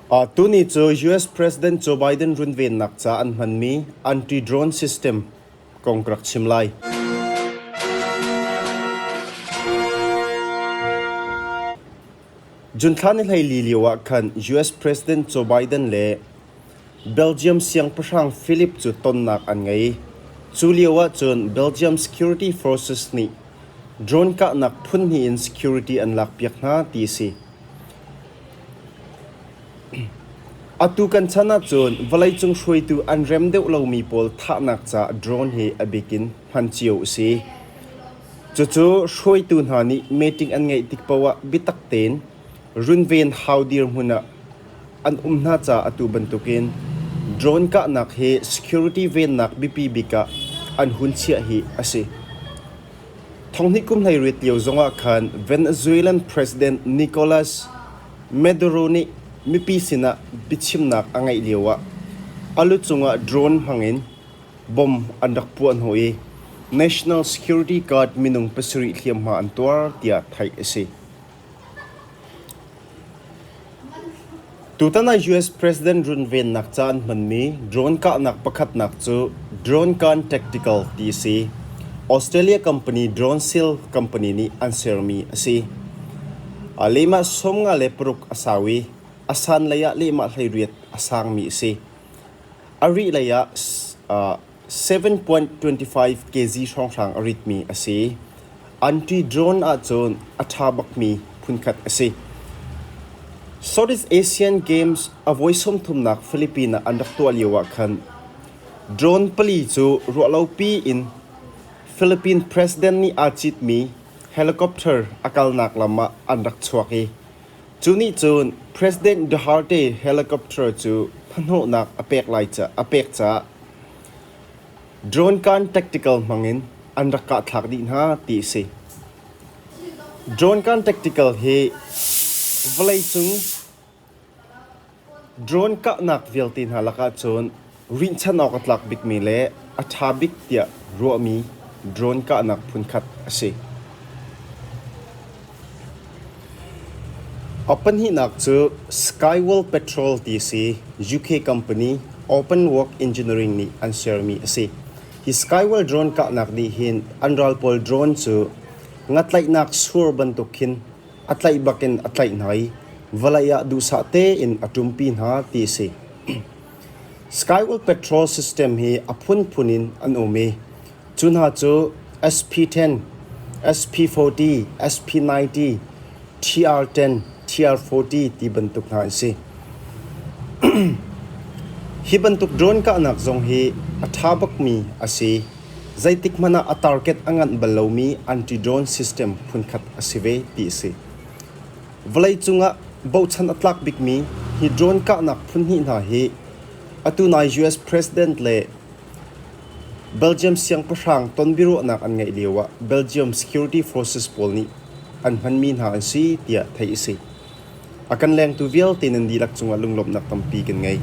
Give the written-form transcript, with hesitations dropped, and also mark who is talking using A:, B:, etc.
A: Tuni cu US President Joe Biden runvennak ca an hmanmi anti-drone system kong ka rak chim lai. June thla ni 14 lio ah khan US President Joe Biden le Belgium siangpahrang Philip cu tonnak an ngei. Cu lio ahcun Belgium Security Forces nih drone kahnak phun hnih in security an lakpiak hna ti a si. Atu kan chan ahcun vawleicung hruaitu an rem deuh lomi pawl thahnak caah drone hi a bik in hman cio a si. Cucu hruaitu hna nih meeting an ngeih tik paoh ah biatak tein runven hau dirhmun ah an um hna caah atu bantukin drone kahnak hi security vennak biapi bik ah an hun chiah hi a si. Thonghnih kum 18 lio zongah khan Venezuelan President Nicolas Maduro nih mipi sinah biachimnak a ngeih lioah a lu cungah drone hmangin bomb an rak puah hnawh i National Security Guard minung pasarih hliamhma an tuar tiah theih a si. Tutan ah US President runvennak ca an hmanmi drone kahnak pakhatnak cu Drone Gun Tactical ti a si. Australia company Drone Seal company nih an sermi a si. Lehmah 56 a sau i a san lei ah lehmah 18 a sangmi a si. A rih lei ah 7.25 kg hrawnghrang a ritmi a si. Anti-drone ahcun a ṭha bakmi phunkhat a si. Southeast Asian Games a voi 30nak Philippines ah an rak tuah lio ah khan drone pali cu ruahlopi in Philippine President nih aa citmi helicopter a kalnak lam ah an rak chuak i cu nih cun President Duterte helicopter cu hnahnawhnak a pek lai ca a pek caah Drone gun tactical hmangin an rak kahthlak dih hna ti a si. Drone gun tactical hi vawleicung drone kahnak vialte hna lakah cun rinhchan awk a tlak bikmi le a ṭha bik tiah ruahmi drone kahnak phunkhat a si. A pahnihnak cu Skywell Petrol ti a si. UK company Openwork Engineering nih an sermi a si. Hi Skywell drone kahnak nih hin an ral pawl drone cu ngatlaihnak sur bantuk khin a tlaih bakin a tlaih hna i vawlei ah duhsah tein a ṭumpi hna ti a si. Skywell Petrol system hi a phunphun in an um i Cu hna cu SP-10, SP-40, SP-90, TR-10, TR-40 ti bantuk hna an si. Hi bantuk drone kahnak zong hi a ṭha bakmi a si. Zeitik hmanh ah a target a nganh bal lomi anti-drone system phunkhat a si ve ti a si. Vawleicung ah bochan a tlak bikmi hi drone kahnak phun hnih hna hi atu nai US President le Belgium siangpahrang tonbiaruahnak an ngeih lioah Belgium security forces pawl nih an hmanmi hna an si tiah theih a si. A kan lengtu vialte nan dihlak cungah lunglawmhnak tampi kan ngei.